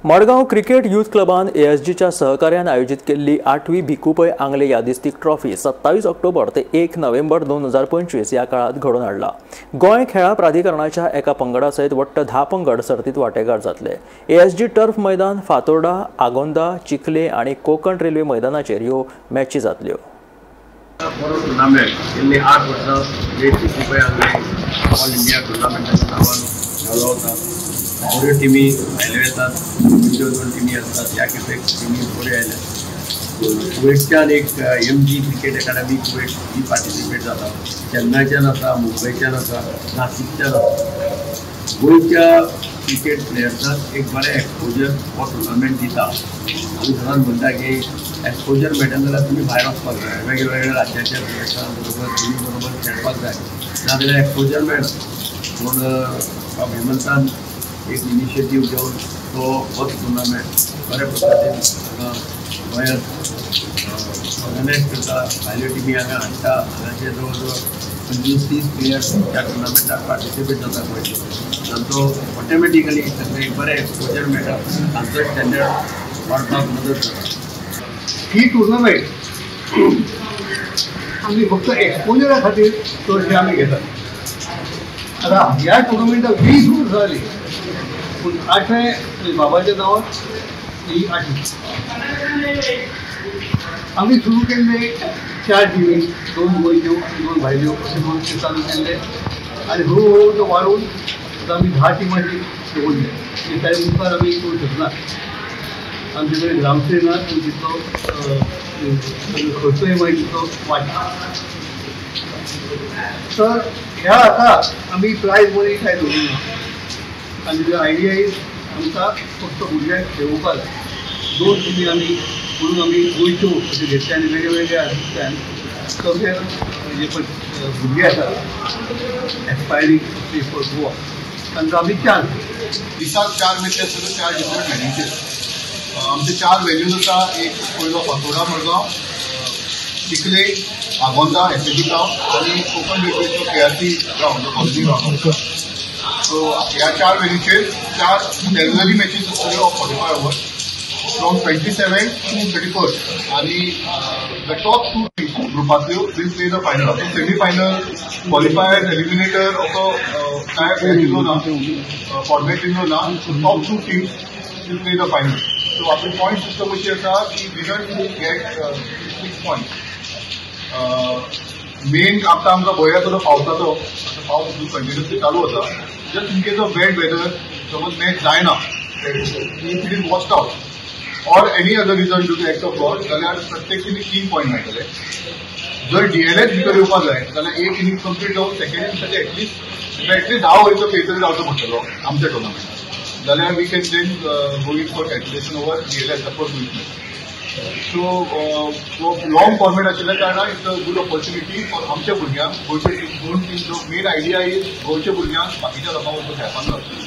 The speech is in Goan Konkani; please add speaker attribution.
Speaker 1: मडगांव क्रिकेट यूथ क्लबान एएसजीच्या सहकार्यान आयोजित केल्ली 8वी भिकू पै आंगले यादिस्तीक ट्रॉफी 27 ऑक्टोबर ते 1 नोव्हेंबर 2025 ह्या काळात घडोवन हाडला। गोंय खेळां प्राधिकरणाच्या एका पंगडा सयत वट्ट 10 पंगड सर्तीत वांटेकार जातले। एएसजी टर्फ मैदान फातोर्डा, आगोंदा, चिखले आनी कोकण रेल्वे मैदानाचेर ह्यो मॅची जातल्यो।
Speaker 2: बरो टुर्नामेंट गेल्ली 8 वर्सां भिकू पै आंगले ऑल इंडिया टुर्नामेंटाच्या नांवान जालो वता। बऱ्यो टिमी भायल्यो येतात, गोंयच्यो 2 टिमी आसतात, ह्या खेपेक टिमी बऱ्यो आयल्यात। कुवेटच्यान एक MG cricket academy Kuwait ही पार्टिसिपेट जाता, चेन्नयच्यान आसा, मुंबयच्यान आसा, नासिकच्यान आसा। गोंयच्या क्रिकेट प्लेयर्सांक एक बरें एक्सपोजर हो टुर्नामेंट दिता। आमी सदांच म्हणटा की एक्सपोजर मेळटा जाल्यार तुमी भायर वचपाक जाय, वेगळ्या राज्याच्या प्लेयर्सां बरोबर टिमी बरोबर खेळपाक जाय, नाजाल्यार एक्सपोजर मेळना। पूण हेमंतान एक इनिशिएटीव घेवन तो होच टुर्नामेंट बऱ्या पद्दतीन हांगा गोंयांत ऑर्गनायज करता, भायल्यो टिमी हांगा हाडटा। हांगाचे जवळ जवळ 25-30 प्लेयर्स ह्या टुर्नामेंटाक पार्टिसिपेट जाता गोंयचे, तांचो ऑटोमॅटिकली तांकां एक बरें एक्सपोजर मेळटा, तांचो स्टँडर्ड वाडपाक मदत जाता।
Speaker 3: ही टुर्नामेंट आमी फक्त एक्सपोजरा खातीर चडशे आमी घेतात। आतां ह्या टुर्नामेंटाक 20 वर्सां जालीं, पूण आठवें बाबाच्या नांवान ही आठवी आमी सुरू केल्ले 4 टिमी, 2 गोंयच्यो आनी 2 भायल्यो अशें म्हणून ते चालू केल्ले आनी हळू हळू तो वाडून आतां आमी 10 टिमांची दवरले। त्या मुखार आमी करूंक शकना, आमचे कडेन ग्रावंड्सूय ना आनी तितलो खर्चूय मागीर तितलो वाडटा। तर ह्या हाका आमी प्रायज मनी कांय दवरूंक ना आनी आयडिया is आमकां फक्त भुरग्यांक खेळोवपाक जाय। 2 टिमी आमी म्हणून आमी गोंयच्यो अशें घेतले आनी वेगळे वेगळे हातूंतल्यान सगळे जे पळय भुरगे आसात एस्पायरींग प्ले फॉर गोवा तांकां आमी चान्स
Speaker 4: दिसाक 4 मॅची आसतात, 4 डिफरंट व्हेन्यूचेर। आमचे 4 व्हेन्यूज आसा, एक पयलो फातोर्डा मडगांव, चिखले, आगोंदा एसएजी ग्रावंड आनी कोकण रेल्वेचो KRC ground, college ground. So ह्या 4 व्हेन्यूचेर 4 रेगुलरली मॅचीस आसतल्यो ऑफ 45 ओवर्स फ्रॉम 27 to 31 आनी the top 2 teams ग्रुपांतल्यो will play the final. Semi final, qualifier, eliminator असो कांय दिलो ना, फॉर्मेट दिलो ना। So top 2 teams will play the final. So आपली पॉयंट सिस्टम अशी आसा की winner will get 6 point. Main आतां आमकां भंय आसा तो पावसाचो, आतां पावस कंटिन्युअसली चालू आसा। Just in case of bad weather समज मॅच जायना, if it is washed out or any other reason due to act of God, जाल्यार प्रत्येक टिमीक 3 पॉयंट मेळटले। जर डीएलएस भितर येवपाक जाय जाल्यार एक इनिंग कंप्लीट जावन सेकंड इनिंग्साचे एटलिस्ट 10 ओवरीचो खेळ तरी जावचो पडटलो आमच्या टुर्नामेंटात, जाल्यार we can then go in for calculation over DLS suppose with match. So long format आशिल्ल्या कारणान it's a good opportunity for आमच्या भुरग्यांक, गोंयचे 2 team. Main idea is गोंयच्या भुरग्यांक बाकीच्या लोकां बरोबर खेळपाक जाय।